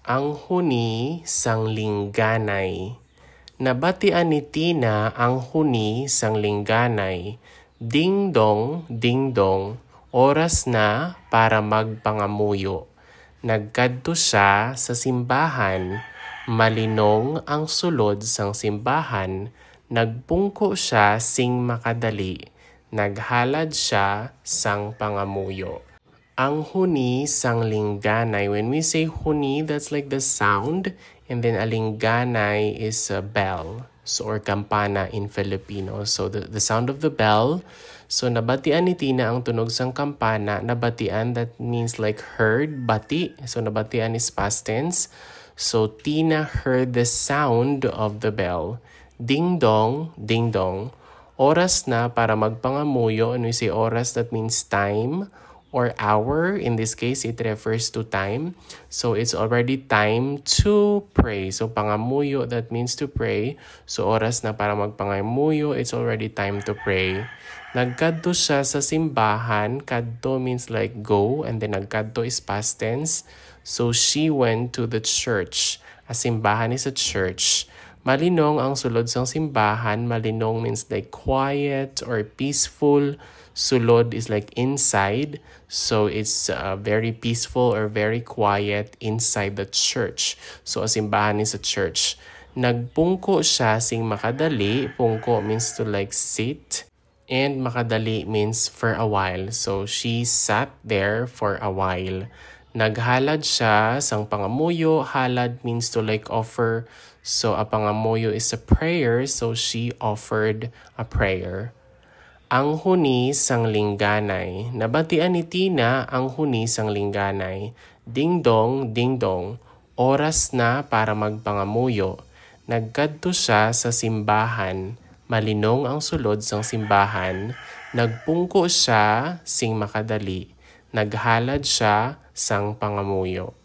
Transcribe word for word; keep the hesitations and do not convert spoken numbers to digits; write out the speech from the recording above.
Ang huni sang lingganay. Nabatian ni Tina ang huni sang lingganay. Ding dong, ding dong, oras na para magpangamuyo. Nagkadto siya sa simbahan. Malinong ang sulod sang simbahan. Nagpungko siya sing makadali. Naghalad siya sang pangamuyo. Ang huni sang lingganay. When we say huni, that's like the sound. And then a lingganay is a bell. So, or kampana in Filipino. So, the, the sound of the bell. So, nabatian ni Tina ang tunog sang kampana. Nabatian, that means like heard, bati. So, nabatian is past tense. So, Tina heard the sound of the bell. Ding dong, ding dong. Oras na para magpangamuyo. When we say oras, that means time or hour. In this case, it refers to time. So it's already time to pray. So pangamuyo, that means to pray. So oras na para magpangamuyo, it's already time to pray. Nagkadto siya sa simbahan. Kadto means like go, and then nagkadto is past tense. So she went to the church. A simbahan is a church. Malinong ang sulod sang simbahan. Malinong means like quiet or peaceful. Sulod is like inside. So it's uh, very peaceful or very quiet inside the church. So a simbahan is a church. Nagpungko siya sing makadali. Pungko means to like sit. And makadali means for a while. So she sat there for a while. Naghalad siya sang pangamuyo. Halad means to like offer. So a pangamuyo is a prayer. So she offered a prayer. Ang huni sang lingganay. Nabatian ni Tina ang huni sang lingganay. Ding dong, ding dong. Oras na para magpangamuyo. Nagkadto siya sa simbahan. Malinong ang sulod sang simbahan. Nagpungko siya sing makadali. Naghalad siya sang pangamuyo.